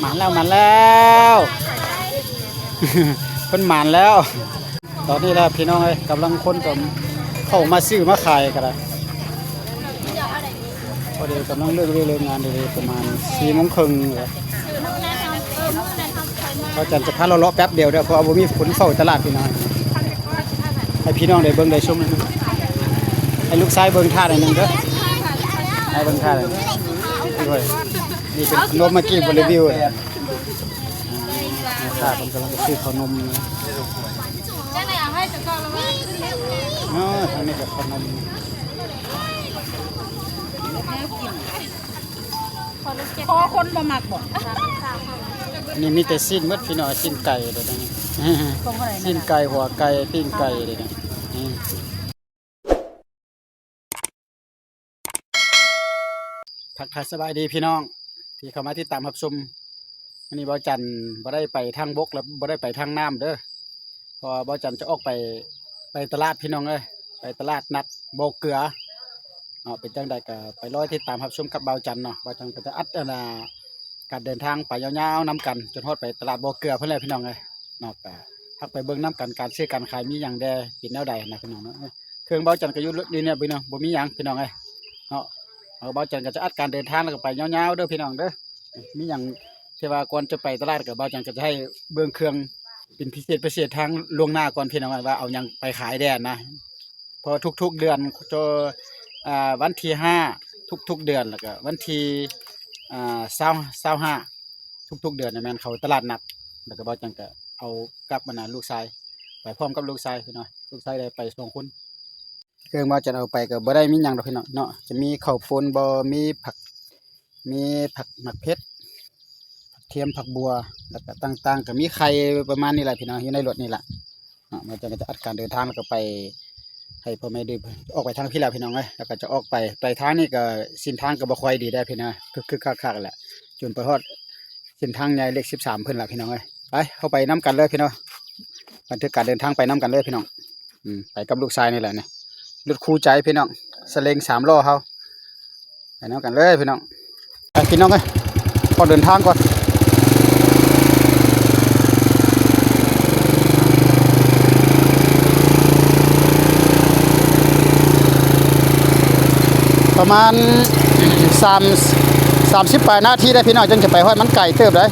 ມາແລ້ວ ມາແລ້ວ ເພິ່ນມາແລ້ວ. ຕອນນີ້ລະພີ່ນ້ອງເອີຍ ກຳລັງຄົນກໍເຂົ້າມາຊື້ມາຂາຍກໍໄດ້ ພໍດີກຳລັງເລີກວຽກເລີກງານ ໄດ້ປະມານສີ່ໂມງເຄິ່ງແລ້ວ. ບ່າວຈັນຈະພາເລາະໆແປັບດຽວເດີ ເພາະວ່າບໍ່ມີຄົນເຝົ້າຕະຫຼາດພີ່ນ້ອງ ໃຫ້ພີ່ນ້ອງໄດ້ເບິ່ງໄດ້ຊົມ ໃຫ້ລູກຊາຍເບິ່ງທ່າໜ້ອຍໜຶ່ງເດີ ໃຫ້ເບິ່ງທ່າໜ້ອຍໜຶ່ງ. ນີ້ເປັນຂະໜົມ ເມື່ອກີ້ບໍ່ຣີວິວເລີຍ. ແມ່ຄ້າເພິ່ນກຳລັງຈະຊື້ເຂົ້າໜົມຢູ່. ເອີ ທາງນີ້ກໍເຂົ້າໜົມ. ພໍຄົນບໍ່ມັກບໍ່? ອັນນີ້ມີແຕ່ຊີ້ນໝົດພີ່ນ້ອງ ຊີ້ນໄກ່ເດ້ນີ້ ຊີ້ນໄກ່ ຫົວໄກ່ ປີ້ງໄກ່ເດ້ນີ້. ທັກທາຍສະບາຍດີພີ່ນ້ອງທີ່ເຂົ້າມາຕິດຕາມຮັບຊົມ. ມື້ນີ້ບ່າວຈັນບໍ່ໄດ້ໄປທາງບົກ ແລະ ບໍ່ໄດ້ໄປທາງນ້ຳເດີ ເພາະວ່າບ່າວຈັນຈະອອກໄປ ໄປຕະຫຼາດພີ່ນ້ອງເອີຍ ໄປຕະຫຼາດນັດບໍ່ເກືອເນາະ. ເປັນຈັ່ງໃດກໍໄປລໍຕິດຕາມຮັບຊົມກັບບ່າວຈັນເນາະ. ບ່າວຈັນກໍຈະອັດ ອັນນ່າ ການເດີນທາງໄປຍາວໆນຳກັນ ຈົນຮອດໄປຕະຫຼາດບໍ່ເກືອພຸ້ນແຫຼະພີ່ນ້ອງເອີຍເນາະ. ກໍພັກໄປເບິ່ງນຳກັນ ການຊື້ການຂາຍມີຫຍັງແດ່ ເປັນແນວໃດນະພີ່ນ້ອງເນາະ. ເຄື່ອງບ່າວຈັນກໍຢູ່ ຢູ່ນີ້ພີ່ນ້ອງ ບໍ່ມີຫຍັງພີ່ນ້ອງເອີຍເນາະ. ເອົາ ບ່າວຈັນກໍຈະອັດການເດີນທາງ ແລ້ວກໍໄປຍາວໆເດີພີ່ນ້ອງເດີ. ມີຫຍັງທີ່ວ່າກ່ອນຈະໄປຕະຫຼາດ ກໍບ່າວຈັນກໍຈະໃຫ້ເບິ່ງເຄື່ອງເປັນພິເສດ ພິເສດທາງລ່ວງໜ້າກ່ອນພີ່ນ້ອງ ວ່າເອົາຫຍັງໄປຂາຍແດ່ນະ. ເພາະທຸກໆເດືອນ ຈະ ອ່າ ວັນທີຫ້າທຸກໆເດືອນ ແລ້ວກໍວັນທີ ອ່າ ຊາວ ຊາວຫ້າທຸກໆເດືອນ ແມ່ນເຂົາຕະຫຼາດນັດ ແລ້ວກໍບ່າວຈັນກໍເອົາກັບ ອັນນ່າ ລູກຊາຍ ໄປພ້ອມກັບລູກຊາຍພີ່ນ້ອງ. ລູກຊາຍໄດ້ໄປສອງຄົນ. ເຄື່ອງບ່າວຈັນເອົາໄປກໍບໍ່ໄດ້ມີຫຍັງດອກພີ່ນ້ອງເນາະ. ຈະມີເຂົ້າປຸ້ນບໍ່ ມີຜັກ ມີຜັກ ໝາກເຜັດ ຜັກທຽມ ຜັກບົ່ວ ແລ້ວກໍຕ່າງໆ ກໍມີໄຂ່ປະມານນີ້ແຫຼະພີ່ນ້ອງ ຢູ່ໃນລົດນີ້ແຫຼະເນາະ. ບ່າວຈັນກໍຈະອັດການເດີນທາງ ແລ້ວກໍໄປໃຫ້ພໍ່ແມ່ດື່ມ ອອກໄປທາງພີ້ແລ້ວພີ່ນ້ອງເອີຍ. ແລ້ວກໍຈະອອກໄປ ໄປທາງນີ້ກໍເສັ້ນທາງກໍບໍ່ຄ່ອຍດີໄດ໋ພີ່ນ້ອງ ຄຶກໆຄັກໆແຫຼະ ຈົນໄປຮອດເສັ້ນທາງໃຫຍ່ເລກສິບສາມພຸ້ນລະພີ່ນ້ອງເອີຍ. ໄປ ເຮົາໄປນຳກັນເລີຍພີ່ນ້ອງ ບັນທຶກການເດີນທາງໄປນຳກັນເລີຍພີ່ນ້ອງ. ອືມ ໄປກັບລູກຊາຍນີ້ແຫຼະນີ້ ລົດຄູ່ໃຈພີ່ນ້ອງ ສະເລັງສາມລໍ້ເຮົາ ໄປນຳກັນເລີຍພີ່ນ້ອງ. ໄປພີ່ນ້ອງເອີຍ ອອກເດີນທາງກ່ອນ. ປະມານສາມ ສາມສິບປາຍນາທີໄດ໋ພີ່ນ້ອງ ຈຶ່ງຈະໄປຮອດ ມັນໄກເຕີບໄດ໋.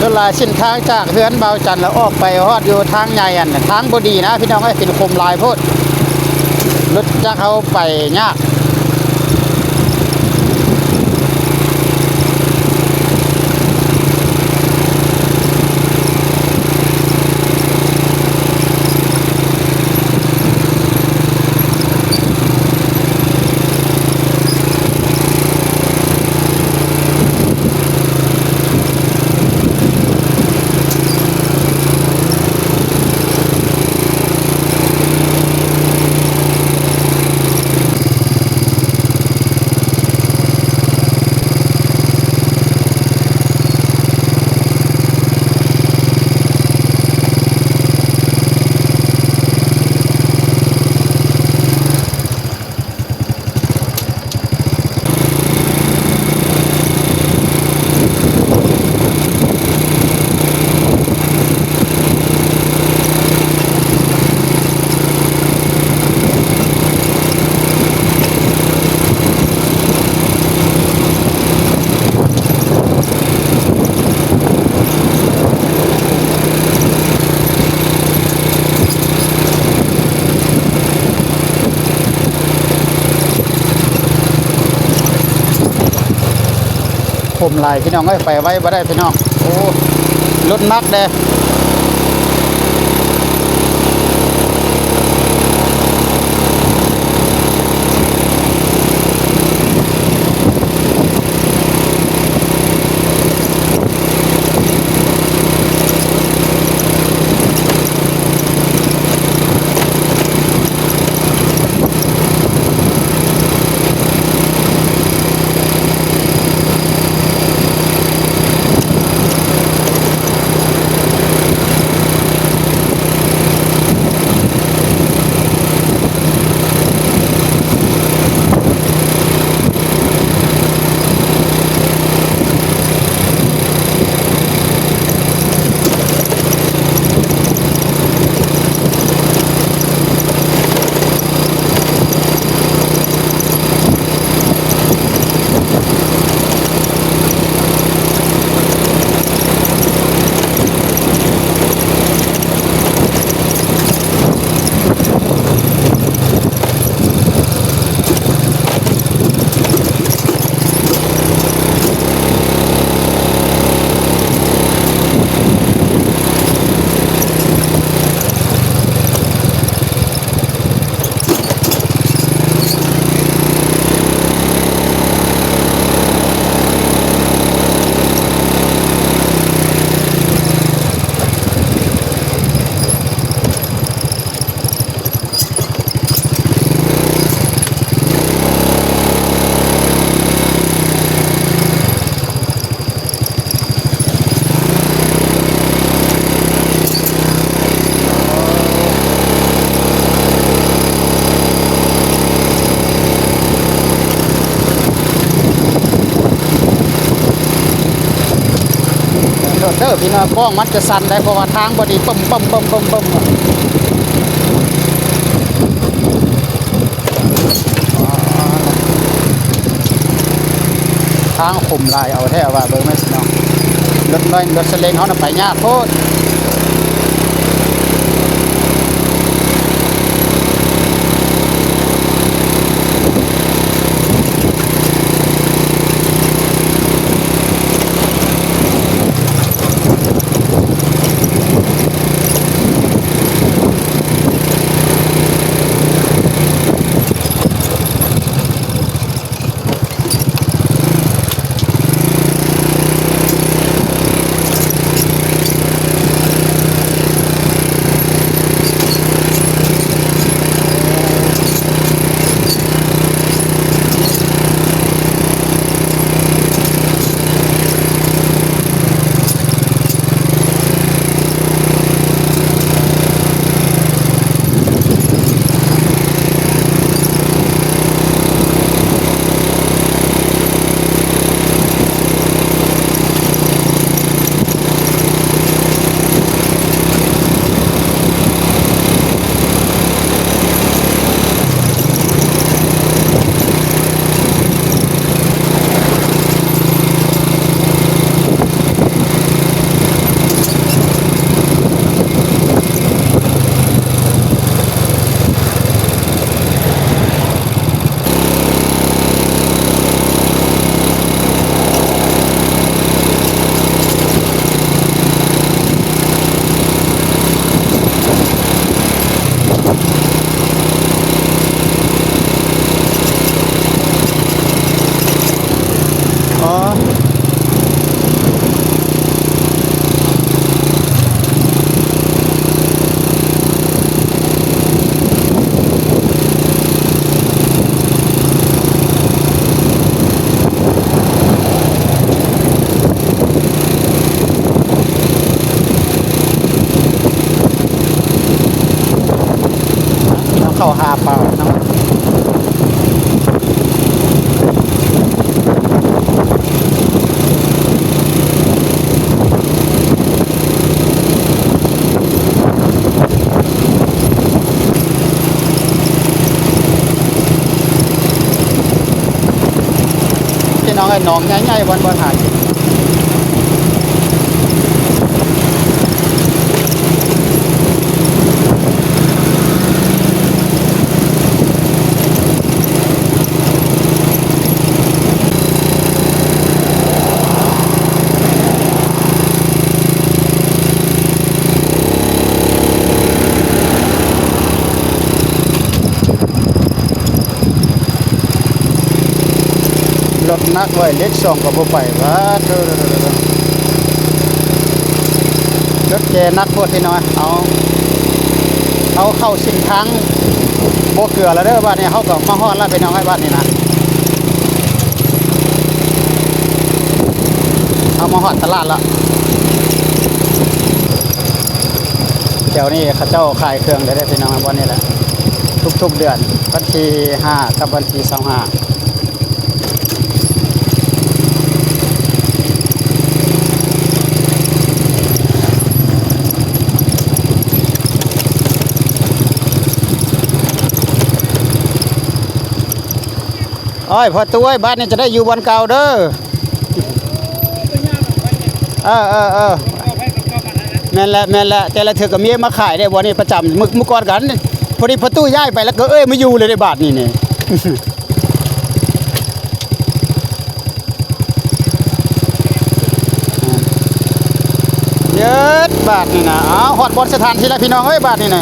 ສ່ວນຫຼາຍເສັ້ນທາງຈາກເຮືອນບ່າວຈັນ ແລ້ວອອກໄປຮອດຢູ່ທາງໃຫຍ່ ອັນທາງບໍ່ດີນະພີ່ນ້ອງເອີຍ ເປັນຂຸມຫຼາຍໂພດ ລົດຈັກເຮົາໄປຍາກ. ຄົມຫຼາຍພີ່ນ້ອງເອີຍ ໄປໄວບໍ່ໄດ້ພີ່ນ້ອງ. ໂອ້ ລົດໜັກເດ້. ໂທດເດີພີ່ນ້ອງ ກ້ອງມັນຈະສັ່ນໄດ໋ ເພາະວ່າທາງບໍ່ດີ ປຶ້ມໆໆໆ. ທາງຂົມຫຼາຍເອົາແທ້ວ່າ ເບິ່ງແມ່ນຊິເນາະ ລົດນ້ອຍ ລົດສະເລັງເຮົານະໄປຍາກໂພດ. ອໍ ເຂົ້າຫາປາເນາະ. ພີ່ນ້ອງເອີຍ ໜອງໃຫຍ່ໆ ບ່ອນ ບ່ອນຫາກິນ. ເ ລົດໜັກໄວ້ເຫຼັກສອງກໍບໍ່ໄປ ປາດໂທ້ ລົດແກ່ໜັກໂພດພີ່ນ້ອງ. ເອົາ ເອົາເຂົ້າເສັ້ນທາງບໍ່ເກືອແລ້ວເດີ. ບາດນີ້ເຮົາກໍມາຮອດແລ້ວພີ່ນ້ອງເອີຍ ບາດນີ້ນະ ເຮົາມາຮອດຕະຫຼາດແລ້ວ. ແຖວນີ້ເຂົາເຈົ້າຂາຍເຄື່ອງໄດ້ເດີພີ່ນ້ອງ ບ່ອນນີ້ແຫຼະ ທຸກໆເດືອນ ວັນທີຫ້າກັບວັນທີຊາວຫ້າ. ໂອ້ຍ ພໍ່ຕູ້ເອີຍ ບາດນີ້ຈະໄດ້ຢູ່ບ່ອນເກົ່າເດີ. ເອີ ເອີ ເອີ ແມ່ນແຫຼະ ແມ່ນແຫຼະ ແຕ່ລະເທື່ອກໍມີມາຂາຍໄດ້ບ່ອນນີ້ປະຈຳ. ມື້ ມື້ກ່ອນກັນ ພໍດີພໍ່ຕູ້ຍ້າຍໄປ ແລ້ວກໍເອີຍມາຢູ່ເລີຍເດ້ ບາດນີ້ນີ້. ເອີດ ບາດນີ້ນະ ເອົາ ຮອດບ່ອນສະຖານທີ່ແລ້ວພີ່ນ້ອງເອີຍ ບາດນີ້ນະ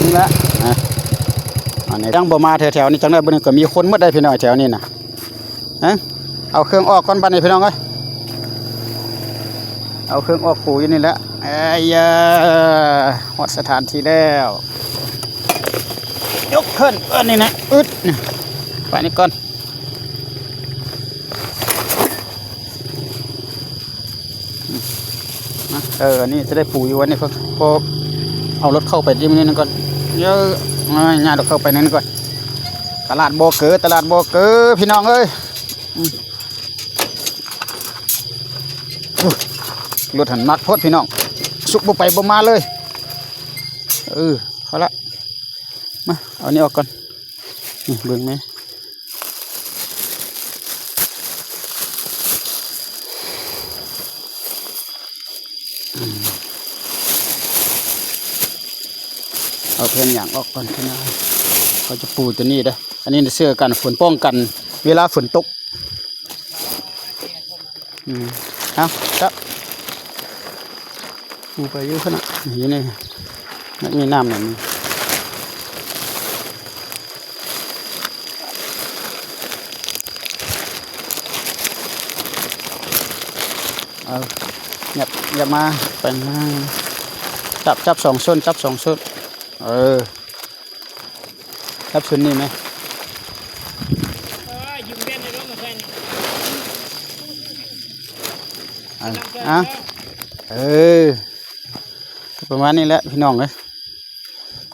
ນີ້ແຫຼະນະ. ອັນນີ້ຍັງບໍ່ມາແຖວໆນີ້ ຈັກໜ້ອຍເບິ່ງກໍມີຄົນໝົດໄດ໋ພີ່ນ້ອງ ແຖວນີ້ນະ. ເອີ ເອົາເຄື່ອງອອກກ່ອນບາດນີ້ພີ່ນ້ອງເອີຍ ເອົາເຄື່ອງອອກປູຢູ່ນີ້ແຫຼະ. ເອີຍ ຮອດສະຖານທີ່ແລ້ວ ຍົກຂຶ້ນອັນນີ້ນະ ອຶດ ໄປນີ້ກ່ອນ. ເອີ ອັນນີ້ຈະໄດ້ປູຢູ່ ອັນນີ້ ພໍ ພໍເອົາລົດເຂົ້າໄປທີ່ນີ້ກ່ອນ ເອີ ຍ້າຍລົດເຂົ້າໄປນັ້ນກ່ອນ. ຕະຫຼາດບໍ່ເກີ ຕະຫຼາດບໍ່ເກີ ພີ່ນ້ອງເອີຍ. ອືມ ໂອ້ຍ ລົດຫັ້ນໜັກໂພດພີ່ນ້ອງ ສຸກບໍ່ໄປບໍ່ມາເລີຍ. ເອີ ພໍລະ ມາ ເອົານີ້ອອກກ່ອນ ນີ້ເບິ່ງແມ. ເອົາແຜ່ນຫຍັງອອກກ່ອນພີ່ນ້ອງ ເຂົາຈະປູຕົວນີ້ເດີ. ອັນນີ້ເສື້ອກັນຝົນ ປ້ອງກັນເວລາຝົນຕົກ. ອືມ ເອົາ ຈັບ ປູໄປຢູ່ພຸ້ນນະ ນີ້ ນີ້ ມັນມີນ້ຳນັ້ນ. ເອົາ ຫຍັບ ຫຍັບມາ ໄປນາງ ຈັບ ຈັບສອງສົ້ນ ຈັບສອງສົ້ນ ເອີ ຈັບສົ້ນນີ້ແມ. ເອົາ ເອີ ປະມານນີ້ແຫຼະພີ່ນ້ອງເອີຍ.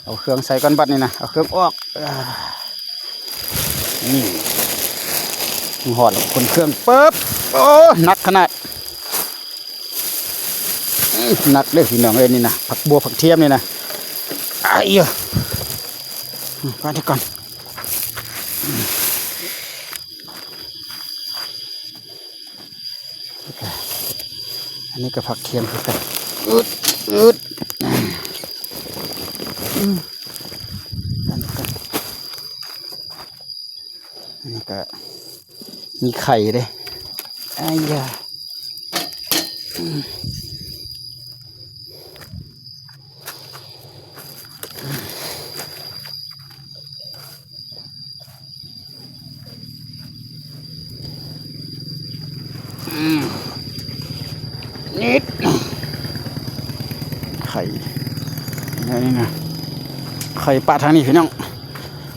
ເອົາເຄື່ອງໃສ່ກ່ອນບັດນີ້ນະ ເອົາເຄື່ອງອອກ. ນີ້ ຮອດ ຂົນເຄື່ອງປຶບ ໂອ້ ໜັກຂະໜາດ ໜັກເດີພີ່ນ້ອງເອີຍ. ນີ້ນະ ຜັກບົ່ວຜັກທຽມນີ້ນະ ອາຍ ມານີ້ກ່ອນ. ອັນນີ້ກໍຜັກທຽມຄືກັນ ອຶດ ອຶດ ອືມ ອັນນີ້ກໍ ອັນນີ້ກໍມີໄຂ່ເດ້ ອາຍາ ອືມ. ອືມ ນິດ ໄຂ່ ອັນນີ້ນະ ໄຂ່ປະທາງນີ້ພີ່ນ້ອງ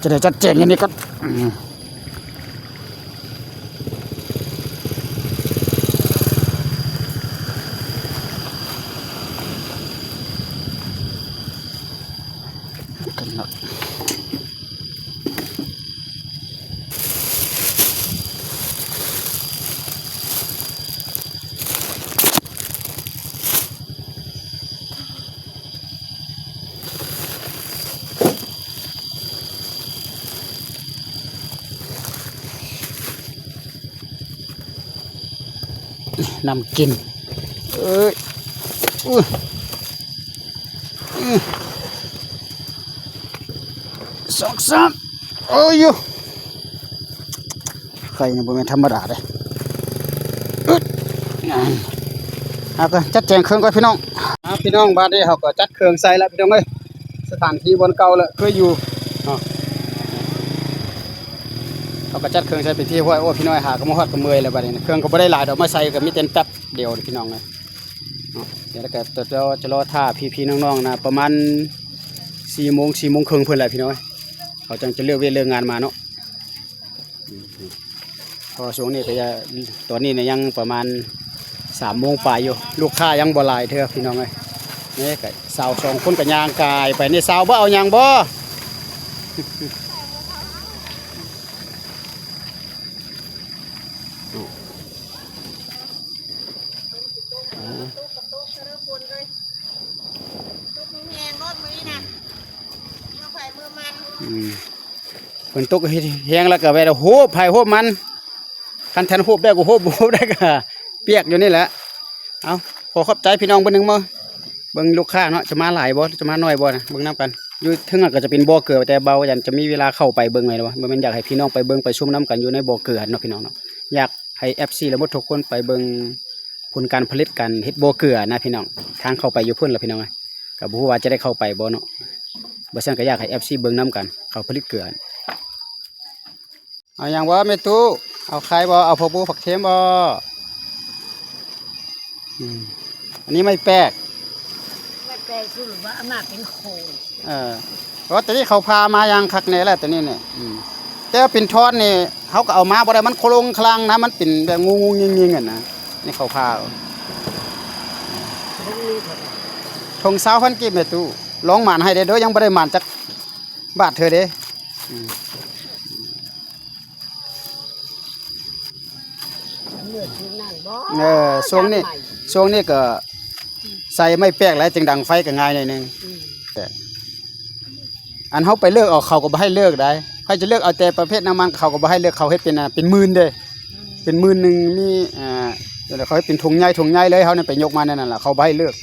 ຈະໄດ້ຈັດແຈງອັນນີ້ກ່ອນ ອືມ. ກັນເນາະ ນ້ຳກິນ ເອີຍ ອື ອື ສອງ ສາມ ເອີຍ ຢູ່ ໄຂ່ນີ້ບໍ່ແມ່ນທຳມະດາເດ້ ອຶດ ເອົາ ກໍຈັດແຈງເຄື່ອງກ່ອນພີ່ນ້ອງ ເອົາ ພີ່ນ້ອງ ບາດນີ້ເຮົາກໍຈັດເຄື່ອງໃສ່ແລ້ວພີ່ນ້ອງເອີຍ ສະຖານທີ່ບ່ອນເກົ່າແລ້ວ ເຄີຍຢູ່ເນາະ. ເຮົາກໍຈັດເຄື່ອງໃສ່ເປັນທີ່ຮຽບຮ້ອຍ. ໂອ້ ພີ່ນ້ອງ ຫາກໍມາຮອດກໍເມື່ອຍແລ້ວບັດນີ້ ເຄື່ອງກໍບໍ່ໄດ້ຫຼາຍດອກ ມາໃສ່ກໍມີແຕ່ແປັບດຽວ ພີ່ນ້ອງເອີຍເນາະ. ດຽວກໍຈະລໍ ຈະລໍຖ້າພີ່ໆນ້ອງໆນະ ປະມານສີ່ໂມງ ສີ່ໂມງເຄິ່ງເພິ່ນແຫຼະ ພີ່ນ້ອງເອີຍ ເຂົາຈັ່ງຈະເລີກວຽກເລີກງານມາເນາະ. ເພາະວ່າຊ່ວງນີ້ກໍຍັງ ຕອນນີ້ນະຍັງປະມານສາມໂມງປາຍຢູ່ ລູກຄ້າຍັງບໍ່ຫຼາຍເທື່ອ ພີ່ນ້ອງເອີຍ. ນີ້ກໍສາວສອງຄົນກໍຍ່າງກາຍໄປນີ້. ສາວບໍ່ເອົາຫຍັງບໍ່? ອືມ ຝົນຕົກແຮງແລ້ວກໍແວ່ນໂຮບໃຜໂຮບມັນ ຄັນທັນໂຮບໄດ້ກໍໂຮບ ບໍ່ໂຮບໄດ້ກໍປຽກຢູ່ນີ້ແຫຼະ. ເອົາ ຂໍຂອບໃຈພີ່ນ້ອງເບິ່ງໜຶ່ງເບິ່ງ ເບິ່ງລູກຄ້າເນາະ ຈະມາຫຼາຍບໍ່ ຈະມາໜ້ອຍບໍ່ນະ ເບິ່ງນຳກັນ. ຢູ່ເທິງນັ້ນກໍຈະເປັນບໍ່ເກືອ ແຕ່ເບົາຢັນຈະມີເວລາເຂົ້າໄປເບິ່ງໄງວະ ບໍ່ແມ່ນຢາກໃຫ້ພີ່ນ້ອງໄປເບິ່ງໄປຊົມນຳກັນຢູ່ໃນບໍ່ເກືອຫັ້ນເນາະ ພີ່ນ້ອງເນາະ. ຢາກໃຫ້ເອັຟຊີລະໝົດທຸກຄົນໄປເບິ່ງຜົນການຜະລິດການເຮັດບໍ່ເກືອນະ ພີ່ນ້ອງ. ທາງເຂົ້າໄປຢູ່ພຸ້ນລະ ພີ່ນ້ອງເອີຍ ກໍບໍ່ຮູ້ວ່າຈະໄດ້ເຂົ້າໄປບໍ່ເນາະ. ບໍ່ຊັ້ນກໍຢາກໃຫ້ເອັຟຊີເບິ່ງນຳກັນ ເຂົາຜະລິດເກືອ. ເອົາຫຍັງບໍ່ແມ່ຕູ້? ເອົາໄຂ່ບໍ່? ເອົາຜັກບົວຜັກເທມບໍ່? ອືມ ອັນນີ້ໄມ້ແປກ ໄມ້ແປກຄືວ່າອຳນາດເປັນໂຄ. ເອີ ເພາະວ່າຕົວນີ້ເຂົາຜ່າມາຢ່າງຄັກແນ່ແຫຼະ ຕົວນີ້ນີ້. ອືມ ແຕ່ວ່າເປັນທ່ອນນີ້ເຮົາກໍເອົາມາບໍ່ໄດ້ ມັນໂຄລົງຄະລັງນະ ມັນເປັນແບບງຸງໆຍິງໆຫັ້ນນະ. ນີ້ເຂົາຜ່າ ຖົງຊາວພັນກີບແມ່ຕູ້ ລອງໝານໃຫ້ແດ່ເດີ້ ຍັງບໍ່ໄດ້ໝານຈັກບາດເທື່ອເດ້. ອືມ ເອີ ຊ່ວງນີ້ ຊ່ວງນີ້ກໍໃສ່ໄມ້ແປກຫຼາຍ ຈຶ່ງດັງໄຟກໍງ່າຍໜ້ອຍໜຶ່ງ. ອືມ ອັນເຮົາໄປເລືອກເອົາ ເຂົາກໍບໍ່ໃຫ້ເລືອກໄດ໋ ໃຜຈະເລືອກເອົາແຕ່ປະເພດນ້ຳມັນ ເຂົາກໍບໍ່ໃຫ້ເລືອກ ເຂົາເຮັດເປັນ ເປັນໝື່ນເດ້. ອືມ ເປັນໝື່ນໜຶ່ງ ມີ ເຂົາເຮັດເປັນຖົງໃຫຍ່ ຖົງໃຫຍ່ເລີຍ ເຮົານີ້ໄປຍົກມາແນວນັ້ນລະ ເຂົາບໍ່ໃຫ້ເລືອກ.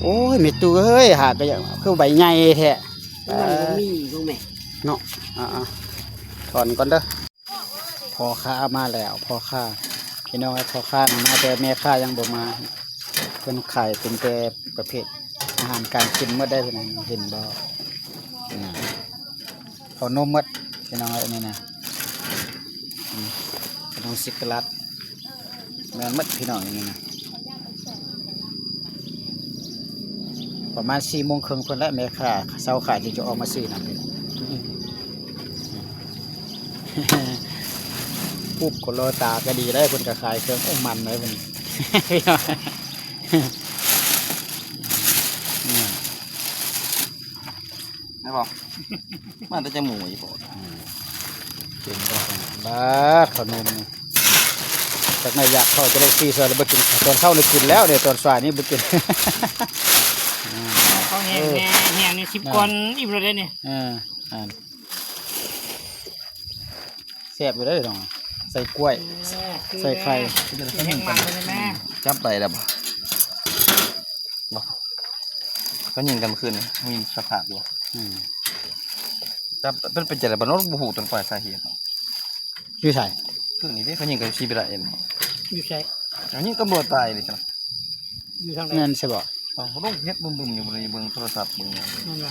ໂອ້ຍ ແມ່ຕູ້ເອີຍ ຫາກະຍັງຄືໃບໃຫຍ່ແທ້ ມັນບໍ່ມີ ເອີ ບໍ່ແມ່ນເນາະ. ອ່າໆ ຖອນກ່ອນເດີ້. ພໍ່ຄ້າມາແລ້ວ ພໍ່ຄ້າ ພີ່ນ້ອງເອີຍ ພໍ່ຄ້າມາ ແຕ່ແມ່ຄ້າຍັງບໍ່ມາ. ເພິ່ນຂາຍເປັນແຕ່ປະເພດອາຫານການກິນໝົດໄດ໋ ເພິ່ນເຫັນບໍ່? ເຂົ້າໜົມໝົດ ພີ່ນ້ອງເອີຍ ນີ້ນະ. ອືມ ຂະໜົມຊິກໂກແລັດ ແມ່ນໝົດພີ່ນ້ອງ ນີ້ນະ. ປະມານສີ່ໂມງເຄິ່ງພຸ້ນແຫຼະ ແມ່ຄ້າເຊົາຂາຍຈຶ່ງຈະອອກມາຊື້ນຳ. ຮູບຄົນລໍຕາກໍດີໄດ໋ ເພິ່ນກໍຂາຍເຄື່ອງ. ໂອ້ ມັນໄດ໋ເພິ່ນ ແມ່ນບໍ່? ມາແຕ່ຈະໝູອີ່ພໍ. ອືມ ເກັ່ງເດ້. ບາດ ເຂົ້າໜົມນີ້ ຈັກໜ້ອຍຢາກເຂົ້າຈະໄດ້ຊື້ຊ່ອຍ ແລ້ວບໍ່ກິນ. ຕອນເຊົ້ານີ້ກິນແລ້ວເດ້ ຕອນສາຍນີ້ບໍ່ກິນ. ເຂົ້າແຫ້ງແດ່ ເອີ ແຫ້ງນີ້ສິບ ອ່າ ກ່ອນ ອີ່ມແລ້ວເດ້ນີ້. ເອີ ອ່າ ແຊບຢູ່ເດ້ນ້ອງ ໃສ່ກ້ວຍ ເອີ ໃສ່ໄຂ່ ຄືແມ່ ຍັງມັນເລີຍແມ່. ຈັບໄດ້ແລ້ວບໍ່? ບໍ່ ເຂົາຍິງກັນມື້ຄືນນີ້ ມີສະພາບຢູ່. ອືມ ຈັບ ເປັນ ເປັນຈັ່ງໃດບໍ່ເນາະ ບໍ່ຮູ້ຕົ້ນປາຍສາເຫດ. ຢູ່ໃສ? ຄືນນີ້ເດ້ ເຂົາຍິງກັນຢູ່ສີວິໄລ. ຢູ່ໃສ? ເຂົາຍິງຕຳຫຼວດຕາຍເດ້ຊັ້ນ. ຢູ່ທາງໃດ? ແມ່ນໃຊ່ບໍ່? ເອົາ ເຂົາລົງເຮັດບຶມໆຢູ່ ບໍ່ໄດ້ເບິ່ງໂທລະສັບເບິ່ງຫຍັງ. ແມ່ນບໍ່?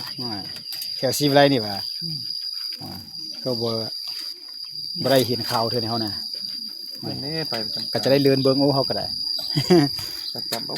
ແຖວສີວິໄລນີ້ຫວາ? ອືມ ອ່າ ກໍບໍ່ ບໍ່ໄດ້ເຫັນຂ່າວເທື່ອໃນເຮົານະ. ແມ່ນເດ້ ໄປປະຈຳການ ກໍຈະໄດ້ເລີນເບິ່ງ. ໂອ້ ເຮົາກໍໄດ້ ປະຈຳ. ໂອ້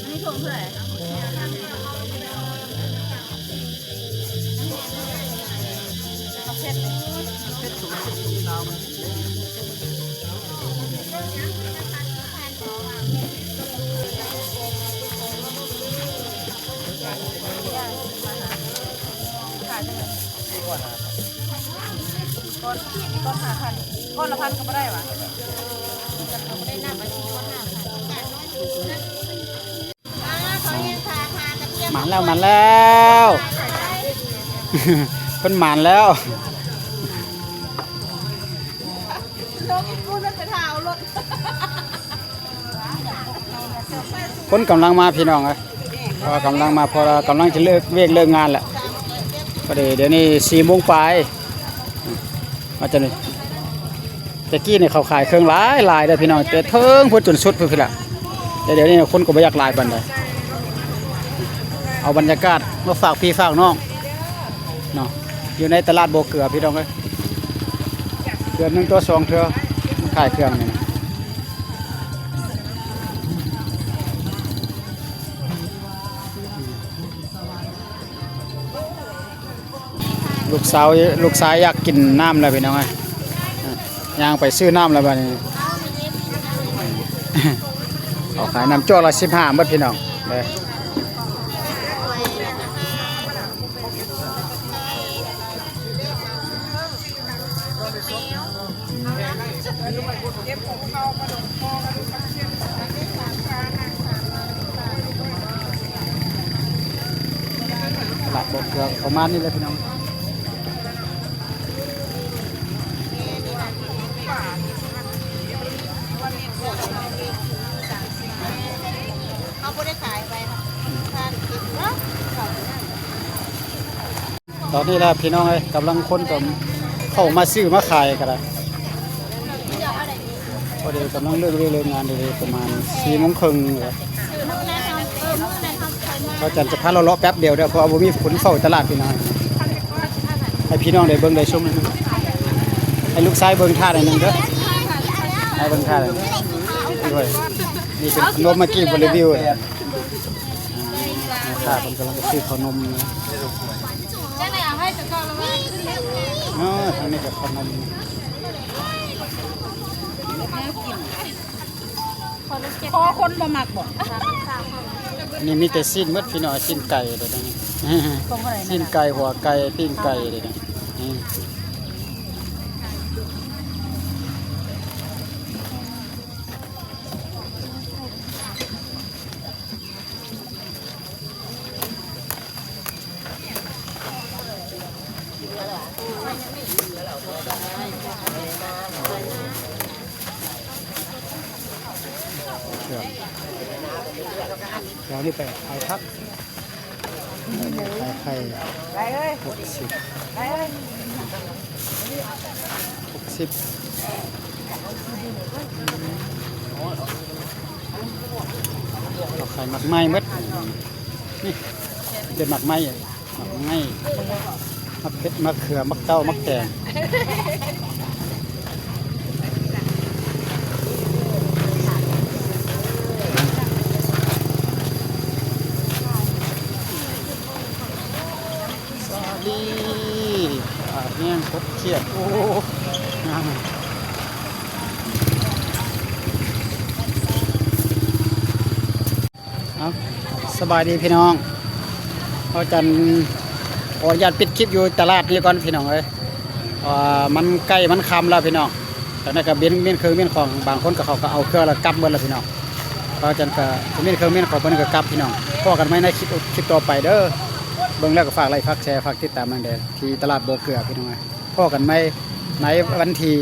ອັນນີ້ຖົງເທົ່າໃດ? ເຜັດ ເຜັດສູງສຸດຄືລາວ. ກ້ອນ ກ້ອນຫ້າພັນ ກ້ອນລະພັນກໍບໍ່ໄດ້ຫວາ? ກໍບໍ່ໄດ້ນັບ ວ່າຊິກ້ອນຫ້າພັນ. ອ່າ ເຂົາເຮັດຖ້າຫາກະຕຽມ ມາແລ້ວ ມາແລ້ວ ເພິ່ນມາແລ້ວ. ຄົນກຳລັງມາພີ່ນ້ອງເອີຍ ເພາະວ່າກຳລັງມາ ເພາະວ່າກຳລັງຈະເລີກວຽກເລີກງານແລ້ວ. ພໍດີດຽວນີ້ສີ່ໂມງປາຍ ມາຈາກນີ້ ແຕ່ກີ້ນີ້ເຂົາຂາຍເຄື່ອງຫຼາຍໆເດີພີ່ນ້ອງ ແຕ່ເທິງພຸ້ນຈົນສຸດພຸ້ນພຸ້ນລະ. ແຕ່ດຽວນີ້ຄົນກໍບໍ່ຢາກຫຼາຍປານໃດ. ເອົາບັນຍາກາດມາຝາກພີ່ຝາກນ້ອງເນາະ ຢູ່ໃນຕະຫຼາດບໍ່ເກືອພີ່ນ້ອງເອີຍ. ເດືອນໜຶ່ງຕໍ່ສອງເທື່ອ ຂາຍເຄື່ອງນີ້ນະ. ລູກສາວ ລູກຊາຍຢາກກິນນ້ຳແລ້ວພີ່ນ້ອງເອີຍ ຍ່າງໄປຊື້ນ້ຳແລ້ວບາດນີ້. ເຂົາຂາຍນ້ຳຈອກລະສິບຫ້າໝົດພີ່ນ້ອງເດີ. ຕະຫຼາດບໍ່ເກືອປະມານນີ້ແຫຼະພີ່ນ້ອງ. ເຮົາບໍ່ໄດ້ຂາຍໄປ ຕອນນີ້ລະພີ່ນ້ອງເອີຍ ກຳລັງຄົນກໍເຂົ້າມາຊື້ມາຂາຍກໍໄດ້. ພໍດີກຳລັງເລີກວຽກເລີກງານ ໄດ້ປະມານສີ່ໂມງເຄິ່ງແລ້ວ. ເຮົາຈັນຈະພາເລາະໆແປັບດຽວເດີ ເພາະວ່າບໍ່ມີຄົນເຝົ້າຕະຫຼາດພີ່ນ້ອງ. ໃຫ້ພີ່ນ້ອງໄດ້ເບິ່ງໄດ້ຊົມ ໃຫ້ລູກຊາຍເບິ່ງທ່າໜ້ອຍໜຶ່ງເດີ ໃຫ້ເບິ່ງທ່າໜ້ອຍໜຶ່ງ. ນີ້ເປັນຂະໜົມ ເມື່ອກີ້ບໍ່ຣີວິວ. ແມ່ຄ້າເພິ່ນກຳລັງຈະຊື້ເຂົ້າໜົມຢູ່. ອໍ ທາງນີ້ກໍເຂົ້າໜົມ ພໍຄົນບໍ່ມັກບໍ? ອັນນີ້ມີແຕ່ຊີ້ນໝົດພີ່ນ້ອງ ຊີ້ນໄກ່ເດ້ນີ້ ຊີ້ນໄກ່ ຫົວໄກ່ ຕີນໄກ່ເດ້ນີ້. ແຖວນີ້ໄປຂາຍຜັກ ຂາຍໄຂ່ ຫົກສິບ ຫົກສິບ. ເຂົາຂາຍໝາກໄມ້ໝົດ ນີ້ເປັນໝາກໄມ້ ໝາກໄມ້ ໝາກເຜັດ ໝາກເຂືອ ໝາກເຕົ້າ ໝາກແຕງ. ສາລີ ປາແຫ້ງກົບຂຽດ ໂອ້ ງາມ. ເອົາ ສະບາຍດີພີ່ນ້ອງ ເຮົາຈັນຂໍອະນຸຍາດປິດຄລິບຢູ່ຕະຫຼາດນີ້ກ່ອນພີ່ນ້ອງເອີຍ ເພາະວ່າມັນໃກ້ມັນຄ່ຳແລ້ວພີ່ນ້ອງ. ຕອນນັ້ນກໍເບັນ ເບັນເຄື່ອງເບັນຂອງ ບາງຄົນກໍເຂົາກໍເອົາເຄື່ອງແລ້ວກັບໝົດແລ້ວພີ່ນ້ອງ. ເຮົາຈັນກໍເບັນເຄື່ອງເບັນຂອງ ເພິ່ນກໍກັບພີ່ນ້ອງ. ພໍ້ກັນໃໝ່ໃນຄລິບ ຄລິບຕໍ່ໄປເດີ. ເບິ່ງແລ້ວກໍຝາກໄລຄ໌ ຝາກແຊ ຝາກຕິດຕາມນຳແດ່ ທີ່ຕະຫຼາດບໍ່ເກືອພີ່ນ້ອງເອີຍ. ພໍ້ກັນໃໝ່ໃນວັນທີ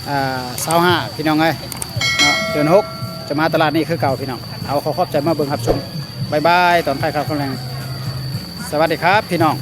ອ່າ ຊາວຫ້າ ພີ່ນ້ອງເອີຍເນາະ ເດືອນຫົກ ຈະມາຕະຫຼາດນີ້ຄືເກົ່າພີ່ນ້ອງ. ເອົາ ຂໍຂອບໃຈມາເບິ່ງຮັບຊົມ ບາຍບາຍ ຕອນທ້າຍຂ່າວຄ່ຳແລງ ສະຫວັດດີຄັບພີ່ນ້ອງ.